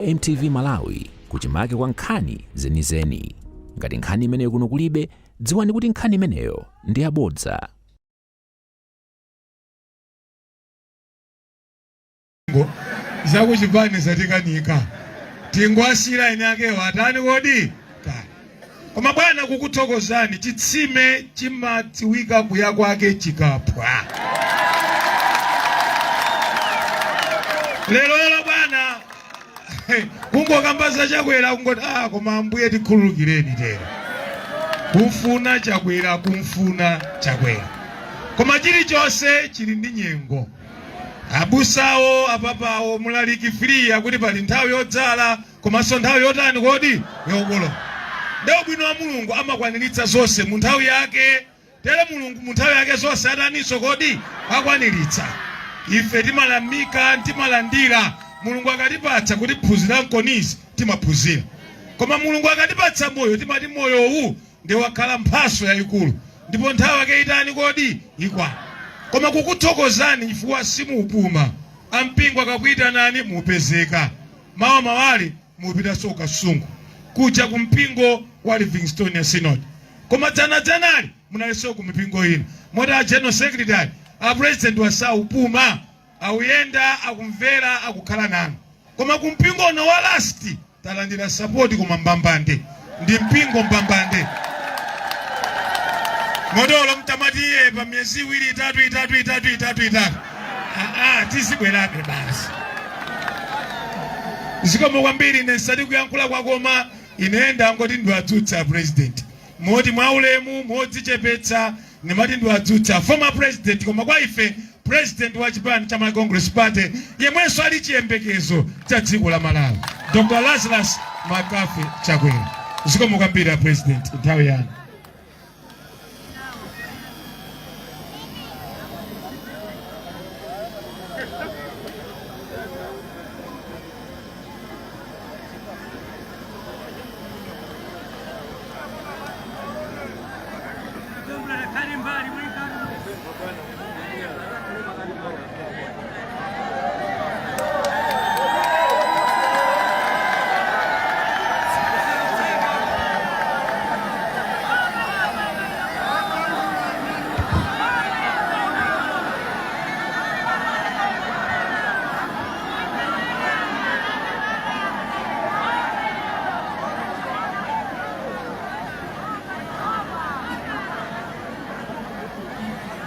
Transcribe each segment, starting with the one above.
MTV Malawi kuchimake kwa nkhani zenizeni. Ngati nkhani imeneyo kuno kulibe, dziwani kuti nkhani imeneyo ndi yabodza. Zakuchipani zatikanika, tingowasiyira eni akewo atani kodi kaya. Koma bwana, kukuthokozani, chitsime chimadziwika kuya kwake chikaphwa. Lerolo bwana, kungokamba za Chakwera kungoti ah, koma Ambuye tikhululukireni tero kumfuna Chakwera, kumfuna Chakwera, koma chilichonse chili ndi nyengo. Abusawo apapawo mulaliki free akuti pali nthawi yodzala komanso nthawi yotani kodi yokolola. Nde ubwino wa Mulungu amakwaniritsa zonse mu nthawi yake. Tere Mulungu mu nthawi yake zonse ataninso kodi akwaniritsa. Ife timalamika, timalandira. Mulungu akatipatsa kuti phunzirankoni izi, timaphunzira. Koma Mulungu akatipatsa moyo, timati moyowu ndi wakhala mphatso yayikulu ndipo nthawi yake itani kodi ikwana. Koma kukuthokozani chifukwa simupuma. Ampingo akakuitanani mupezeka. Mawa mawali mupitanso ku Kasungu kuja ku mpingo wa Livingstonia Synod. Koma dzanadzanali munalinso ku mipingo ina. Moti a General Secretary, a President wa saupuma, akuyenda, akumvera, akukhala nanu. Koma ku mpingo uno wa last talandira support, koma mbambande ndi mpingo mbambande. Moti olo mtamati iye pa miyezi iwiri, itatu, itatu, itatu, itatu, itatu, aa, tizibwerabe basi. Zikomo kwambiri. Ine nsati kuyankhula kwakoma, ine ndangoti ndiwadzutsa President, moti mwaulemu, modzichepetsa, ndimati ndiwadzutsa former president, koma kwa ife president wa chipani cha Malawi Congress Party, yemwenso ali chiyembekezo cha dziko la Malawi, Dr. Lazarus McCarthy Chakwera. Zikomo kwambiri a President, nthawi yanu.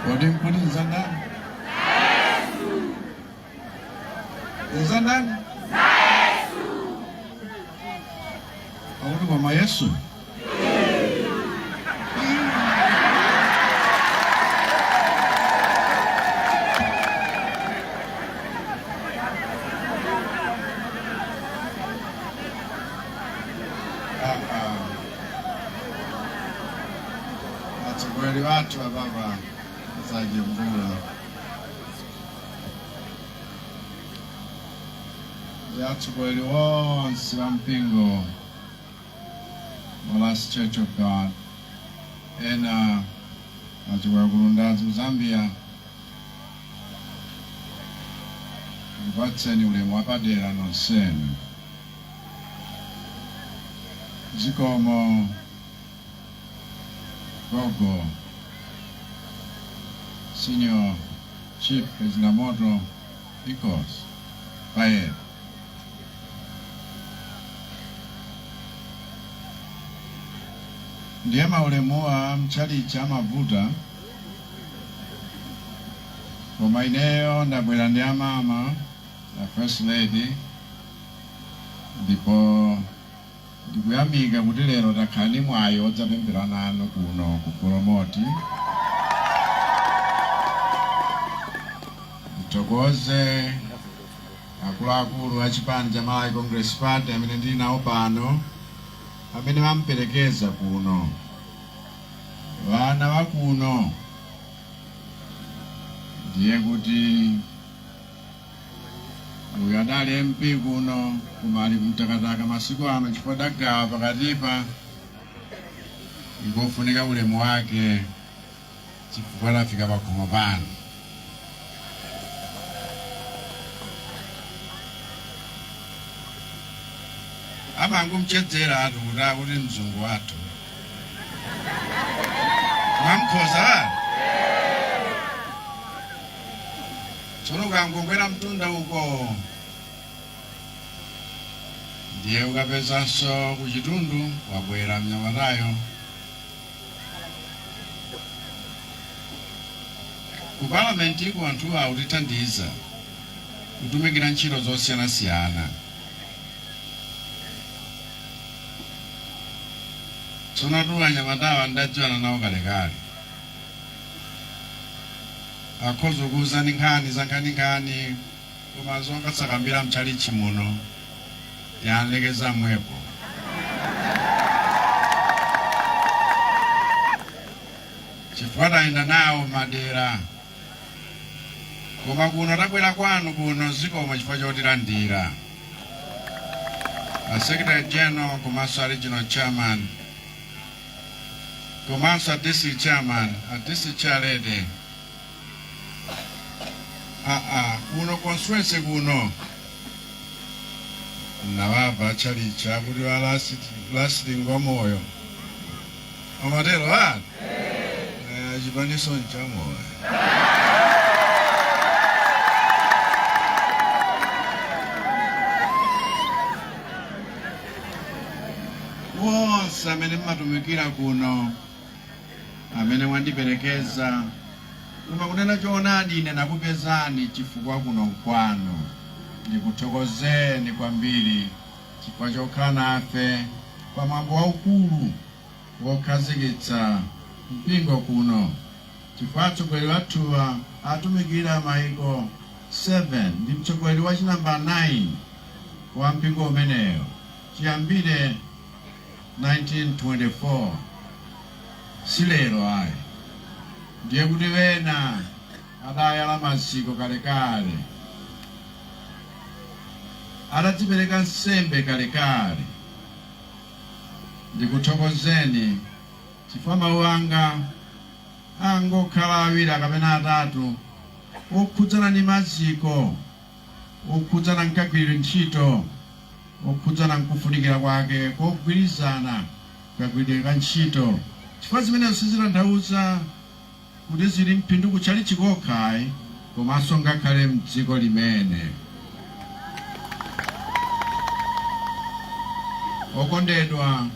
Kodi nkuti nzandani? Nzandani? Akuti koma Yesu. Ah, ah. Atsogoleri wathu ababa sajembula ndi atsogoleri onse a mpingo wa Last Church of God, ena achokera ku Lundazi mu Zambia, ndikupatseni ulemu wapadera nonsenu. Zikomo gogo Senior Chief Kachindamoto Inkosi Bayero. Ndiye maulemuwa mtchalichi amavuta, koma ineyo ndabwera ndi amama, a First Lady, ndipo ndikuyamika kuti lero takhala ndi mwayi wodzapemphera nanu kuno ku Golomoti. Ndithokoze akuluakulu a chipani cha Malawi Congress Party amene ndili nawo pano, amene amperekeza kuno, vana va kuno. Ndiye kuti uyu adali MP kuno, koma ali kumtakataka masiku ano chifukwa adagawa pakatipa. Ikofunika ulemu wake chifukwa lafika pakhomo pano. Amangomchedzera anthu kuti akuti mzungu wathu. Mwamkhoza? Tsono ukangokwera mtunda uko ndiye ukapezanso kuchitundu wabwera mnyamatayo. Ku palamenti iko anthuwa akutithandiza kutumikira ntchito zosiyanasiyana. Tsonotu anyamatawa ndadziwana nawo kalekale. Akhoza kukuwuzani nkhani za nkhaninkhani koma zokasakambira mtchalitchi muno tialekeza mwepo. Chifukwa tayenda nawo madera. Koma kuno tabwera kwanu kuno zikomo chifukwa chotilandira. A Secretary General komanso a Regional Chairman komanso a District Chairman, a District Chairlady. Aa, kuno constituency kuno nawava tchalitchi akuti wa last ngwamoyo amatero a chipaniso nchamoyo. Wonse amene mmatumikira kuno, amene mwandiperekeza, koma kunena choonadi ine nakupezani chifukwa kuno nkwanu. Ndikuthokozeni kwambiri chifukwa chokhala nafe pa mwambo waukulu wokhazikitsa mpingo kuno, chifukwa atsogoleri athuwa atumikira maiko 7 ndi mtsogoleri wa chinamba 9 wa mpingo umeneyo chiyambire 1924, si lero ayi. Ndiye kuti wena adayala maziko kalekale, adadzipereka nsembe kalekale. Ndikuthokozeni chifukwa mawu anga angokhala awiri kapena atatu okhudzana ndi maziko, okhudzana nkagwiridwe ntchito, okhudzana nkufunikira kwake kogwirizana kagwiridwe ka ntchito, chifukwa zimenezo sizitanthauza kuti zili mphindu kutchalitchi kokha ayi, komanso ngakhale mdziko limene. Okondedwa,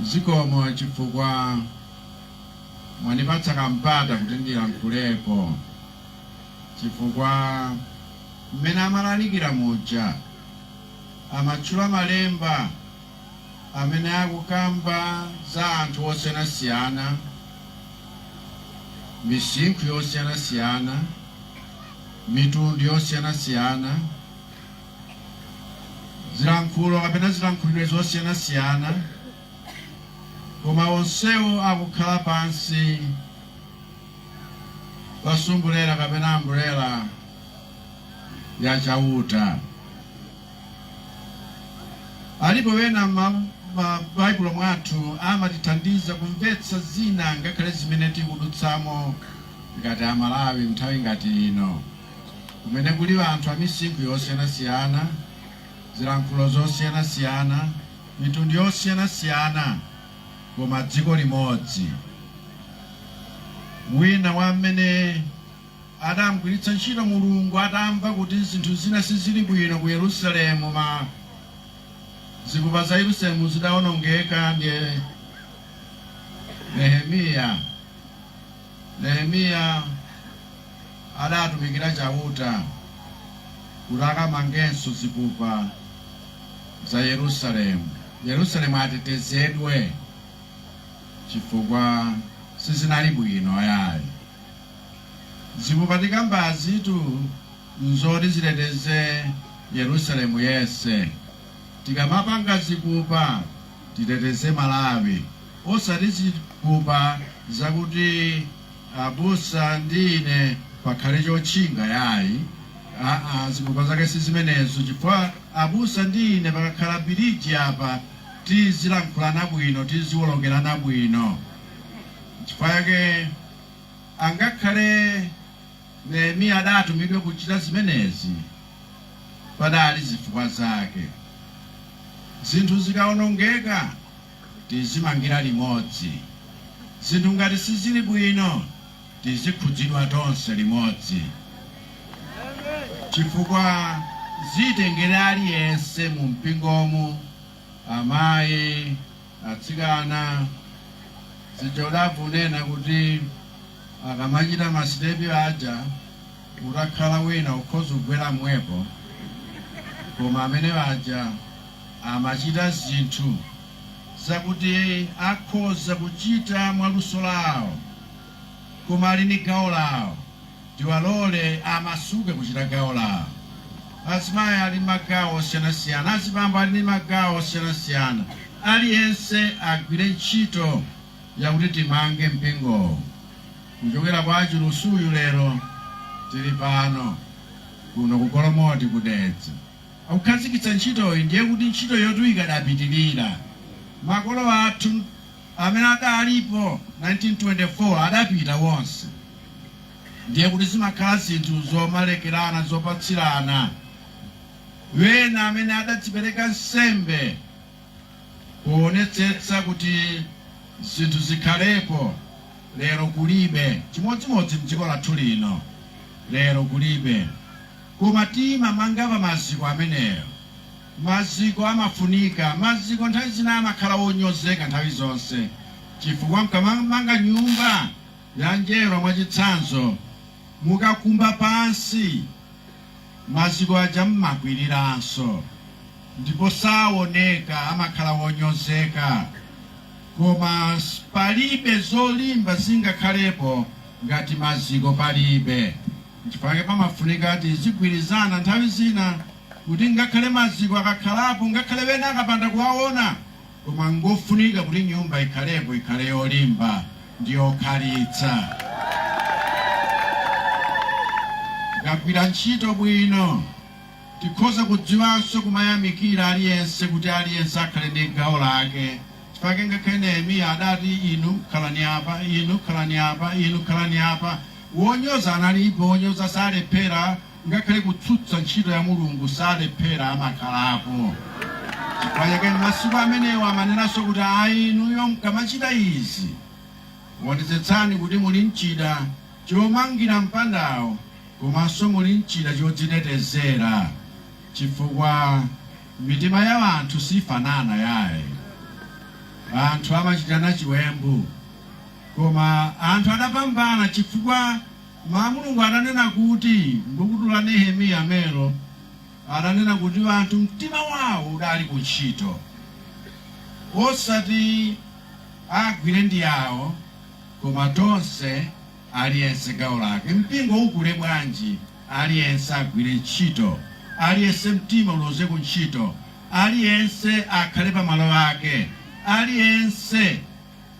zikomo chifukwa mwanipatsa kampata kuti ndilankhulepo, chifukwa mmene amalalikira muja amatchula malemba amene akukamba za anthu osiyanasiyana, misinkhu yosiyanasiyana, mitundu yosiyanasiyana, zilankhulo kapena zilankhulidwe zosiyanasiyana, koma onsewo akukhala pansi pa sumbulera kapena umbrella ya Chauta. Alipo wena m'Baibulo mwathu amatithandiza kumvetsa zina ngakhale zimene tikudutsamo ngati Amalawi nthawi ngati ino, kumene kuli anthu a misinkhu yosiyanasiyana, zilankhulo zosiyanasiyana, mitundu yosiyanasiyana, koma dziko limodzi. Wina wa amene adamgwiritsa ntchito Mulungu atamva kuti zinthu zina sizili bwino ku Yerusalemu, ma zipupa za Yerusalemu zidaonongeka, ndiye Nehemiya. Nehemiya adatumikira Chauta kuti akamangenso zipupa za Yerusalemu, Yerusalemu atetezedwe chifukwa sizinali bwino ayayi. Zipupa tikambazitu nzoti ziteteze Yerusalemu yense. Tikamapanga zipupa titeteze Malawi, osati zipupa zakuti abusa ndi ine pakhale chotchinga yayi. Aa, zipupa zake si zimenezo, chifukwa abusa ndi ine pakakhala biriji apa tizilankhulana bwino, tiziwolokerana bwino. Chifukwa chake angakhale Nehemiya adatumidwa kuchita zimenezi, Padali zifukwa zake. Zinthu zikaonongeka tizimangira limodzi. Zinthu ngati sizili bwino tizikhudzidwa tonse limodzi, chifukwa zitengera aliyense mu mpingomu, amayi, atsikana. Zija unena kuti akamachita masitepi aja, utakhala wina ukhoza kugwera mwepo, koma amene aja amachita zinthu zakuti akhoza kuchita mwaluso lawo, koma ali ndi gawo lawo, tiwalole amasuke kuchita gawo lawo. Azimayi ali ndi magawo osiyanasiyana, azibambo ali ndi magawo osiyanasiyana. Aliyense agwire ntchito yakuti timange mpingowo. Kuchokera kwa Chilusuyu lero tili pano kuno ku Golomoti ku Dedza akukhazikitsa ntchitoyi, ndiye kuti ntchito yotu ikadapitirira. Makolo athu amene adalipo 1924 adapita wonse, ndiye kuti zimakhala zinthu zomalekerana, zopatsirana. Wena amene adadzipereka nsembe kuonetsetsa kuti zinthu zikhalepo lero kulibe. Chimodzimodzi mdziko lathu lino lero kulibe, koma timamanga pa maziko ameneyo. Maziko amafunika. Maziko nthawi zina amakhala onyozeka nthawi zonse, chifukwa mkamamanga nyumba ya njerwa, mwachitsanzo, mukakumba pansi, maziko aja mmakwiriranso ndipo saoneka, amakhala wonyozeka. Koma palibe zolimba zingakhalepo ngati maziko palibe. Nchifukwa pamafunika tizigwirizana nthawi zina, kuti ngakhale maziko akakhalapo, ngakhale wena akapanda kuwaona, koma ngofunika kuti nyumba ikhalepo, ikhale yolimba ndi yokhalitsa. Tikagwira ntchito bwino, tikhoza kudziwanso kumayamikira aliyense, kuti aliyense akhale ndi gawo lake. Chifukwa ngakhale Nehemiya adati, "Inu khalani apa, inu khalani apa, inu khalani apa." Wonyoza analipo. Wonyoza salephera, ngakhale kutsutsa ntchito ya Mulungu salephera, amakhalapo. Chifukwa chake masiku amenewo amanenanso kuti, "Ayi, inuyo mkamachita izi, wonetsetsani kuti muli mchida chomangira mpandawo, komanso muli mchida chodzitetezera, chifukwa mitima ya anthu sifanana yayi. Anthu amachitana chiwembu." Koma anthu adapambana, chifukwa ma Mulungu adanena kuti m'buku la Nehemiya mero adanena kuti anthu mtima wawo udali ku ntchito, osati agwire ndi awo, koma tonse, aliyense gawo lake. Mpingo ukule bwanji? Aliyense agwire ntchito, aliyense mtima uloze ku ntchito, aliyense akhale pa malo ake, aliyense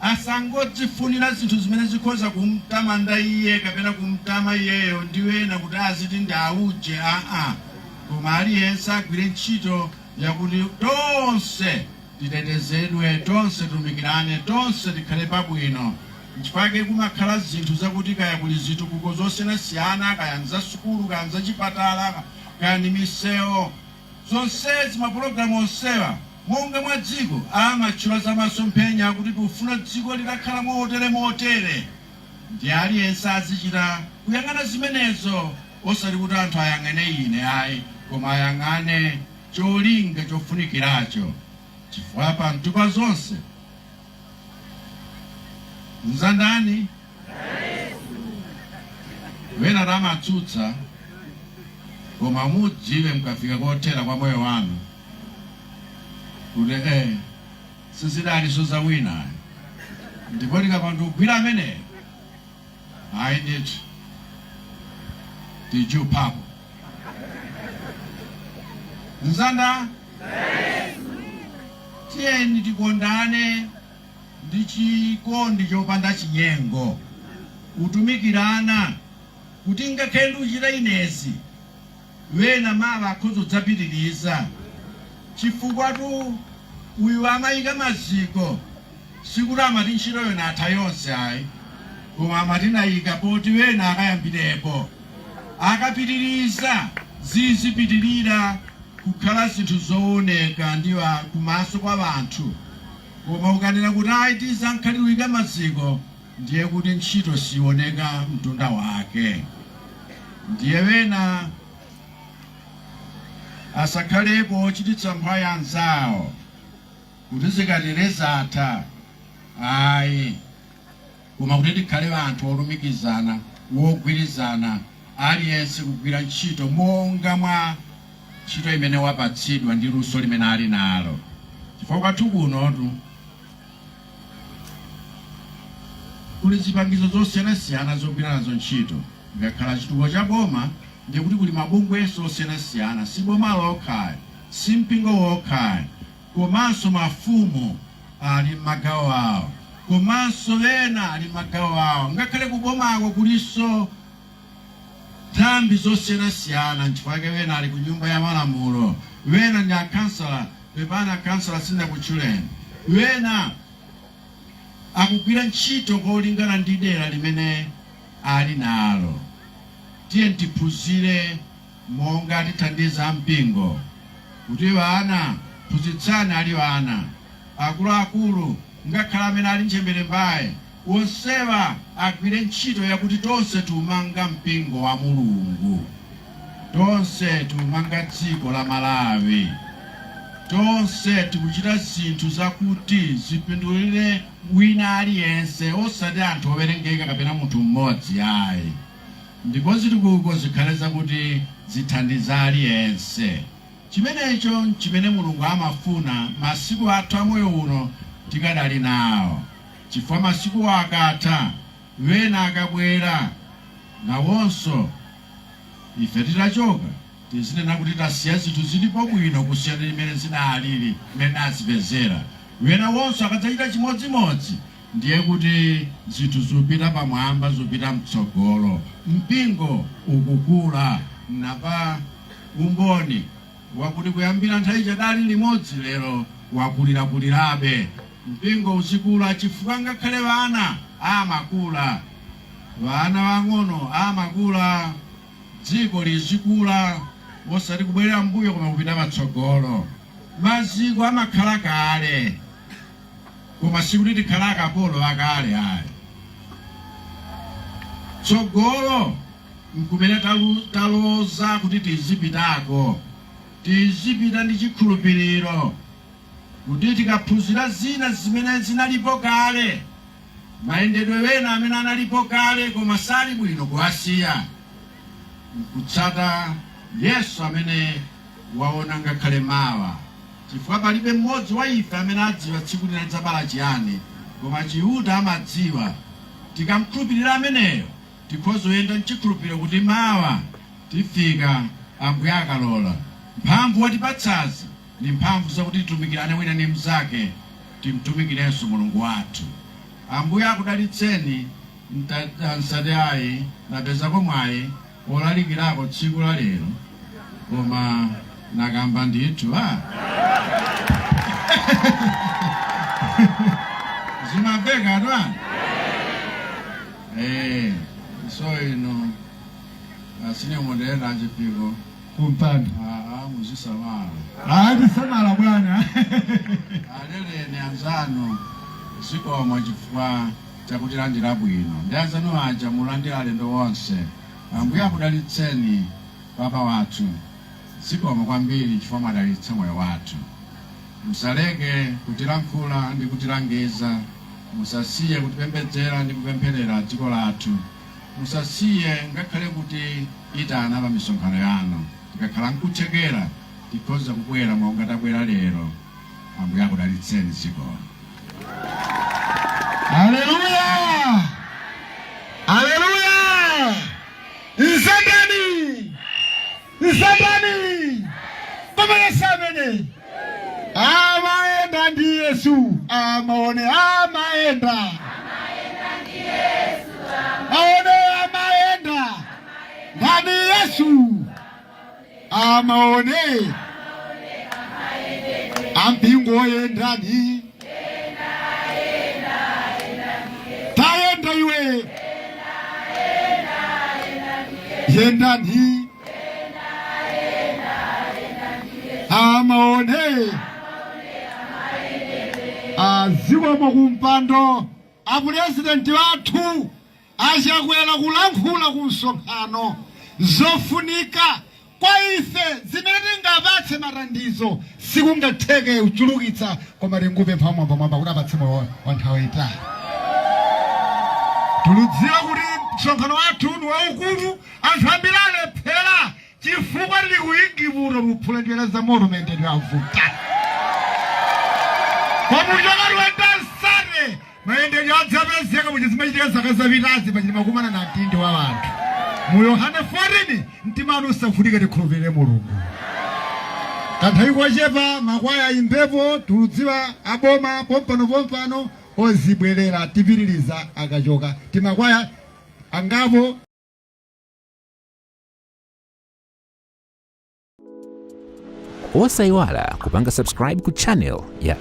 asangodzifunira zinthu zimene zikhoza kumtamanda iye kapena kumtama iyeyo ndi wena kuti aziti ndi auje, aa. Koma aliyense agwire ntchito yakuti tonse titetezedwe, tonse tumikirane, tonse tikhale pabwino. Nchifukwa kumakhala zinthu zakuti kaya kuli zitukuko zosiyanasiyana, kaya nza sukulu, kaya nzachipatala, kaya ndi misewu, zonsezi, mapulogalamu onsewa monga mwa dziko amatchula za masomphenya akuti tikufuna dziko litakhala motere motere, ndi aliyense azichita kuyang'ana zimenezo, osati kuti anthu ayang'ane ine ayi, koma ayang'ane cholinga chofunikiracho, chifukwa pamtu pa zonse nzandani. Wena amatsutsa, koma mudziwe mukafika kothera kwa moyo wanu kuti sizidaliso za wina, ndipo tikapanda kugwira ameneyo, ayi ndithu, tijupapo nzanda. Tiyeni tikondane ndi chikondi chopanda chinyengo, kutumikirana, kuti ngakhale ndikuchita inezi, wena mawa akhoza kudzapitiriza, chifukwa tu uyu amayika maziko sikuti amati ntchitoyo natha yonse ayi, koma amati nayika poti wena akayambirepo, akapitiriza. Zizipitirira kukhala zinthu zooneka ndi kumaso kwa wanthu. Koma ukanena kuti ayi, tizankhati kuyika maziko, ndiye kuti ntchito sioneka mtunda wake. Ndiye wena asakhalepo ochititsa mphwayi anzawo kuti zikatere zatha, ayi, koma kuti tikhale anthu olumikizana, wogwirizana, aliyense kugwira ntchito monga mwa ntchito imene wapatsidwa ndi luso limene ali nalo. Chifukwa kwathu kunotu kuli zipangizo zosiyanasiyana zogwira nazo ntchito. Ikakhala chitukuko cha boma, ndiye kuti kuli mabungwenso osiyanasiyana, si boma lokha, si mpingo wokha, komanso mafumu ali m'magawo awo, komanso ena ali m'magawo awo. Ngakhale kubomako kulinso nthambi zosiyanasiyana. Nchifukwa chake wena ali ku Nyumba ya Malamulo, wena ndi akhansala. Pepani akhansala, sindinakutchuleni. Wena akugwira ntchito kolingana ndi dera limene ali nalo. Tiye tiphunzire monga tithandiza ampingo kuti vana phunzitsani ali vana, akuluakulu, ngakhale amene ali ntchembere mbaye, wonsewa agwire ntchito yakuti tonse tiumanga mpingo wa Mulungu, tonse tiumanga dziko la Malawi, tonse tikuchita zinthu zakuti zipindulire wina aliyense, osati anthu owerengeka kapena munthu mmodzi ayi. Ndipo zitukuko zikhale zakuti zithandiza aliyense. Chimenecho nchimene Mulungu amafuna masiku athu a moyo uno tikadali nawo, chifukwa masikuwo akatha, wena akabwera nawonso ife titachoka, tizinena kuti tasiya zinthu zilipo bwino kusiyana ndi mmene zidalili, mmene tinazipezera. Wena wonso akadzachita chimodzimodzi, ndiye kuti zinthu zupita pamwamba, zupita mtsogolo, mpingo ukukula. Napa umboni wakuti kuyambira nthawi chadali limodzi, lero wakulirakulirabe. Mpingo uzikula chifukwa ngakhale vana amakula, vana wang'ono amakula. Dziko lizikula, osati kubwerera mbuyo koma kupita patsogolo. Maziko amakhala kale, koma sikuti tikhala akapolo akale ayi. Tsogolo nkumene taloza kuti tizipitako, tizipita ndi chikhulupiriro kuti tikaphunzira zina zimene zinalipo kale, mayendedwe wena amene analipo kale koma sali bwino, kuwasiya nkutsata Yesu amene waona ngakhale mawa, chifukwa palibe mmodzi wa ife amene adziwa tsiku lina lidzabala chiyani, koma Chiuta amadziwa. Tikamkhulupirira ameneyo, tikhoza kuyenda mchikhulupiriro kuti mawa tifika, Ambuye akalola. Mphamvu watipatsazi ndi mphamvu zakuti titumikirane wina ndi mnzake, timtumikirenso Mulungu wathu. Ambuye akudalitseni. Nsati ayi, napezako mwayi wolalikirako tsiku la lero, koma nakamba ndithu a zimamveka atwana. So ino asine modera achipiko kumpando. Aa, muzisamala. Atisamala, bwana. Aleleni anzanu. Zikomo chifukwa chakutilandira bwino ndi anzanu aja, mulandira alendo wonse. Ambuye akudalitseni, papa wathu. Zikomo kwambiri chifukwa mwadalitsa moyo wathu. Musaleke kutilankhula ndi kutilangiza, musasiye kutipembedzera ndi kupempherera dziko lathu, musasiye ngakhale kuti itana pa misonkhano yanu. Tikakhala nkuthekera, tikhoza kubwera monga tabwera lero. Ambuye akudalitseni. Zikomo. Haleluya, haleluya! Nzandani, nzandani, koma Yesu amene amayenda ndi Yesu amaone, amayenda aone, amayenda ndani Yesu amaone. Ampingo, yendani, tayenda iwe, yendani. Amaone azikomo kumpando apurezidenti wathu achakwera kulankhula ku msonkhano zofunika kwa ife zimene tingapatse mathandizo sikungatheke kuchulukitsa koma tingupempha mwambamwamba kuti apatse moyo wa nthawi itali. Tuludziwa kuti msonkhano wathu ni waukulu, anthu ambiri alephera chifukwa tili ku Igupto kuphula njwera za moto mayendedwe avuta. Koma uchoka 2030 mayendedwe adzapezeka muja zimachitika zaka zapitazi pachiti makumana na mtindi wa anthu. Mu Yohane 14 mtima wanu usavutike, tikhulupirire Mulungu. Kanthawi kochepa makwaya ayimbepo, tuludziwa aboma pompano pompano ozibwerera tipitiriza akachoka timakwaya angapo. Osayiwala kupanga subscribe ku channel ya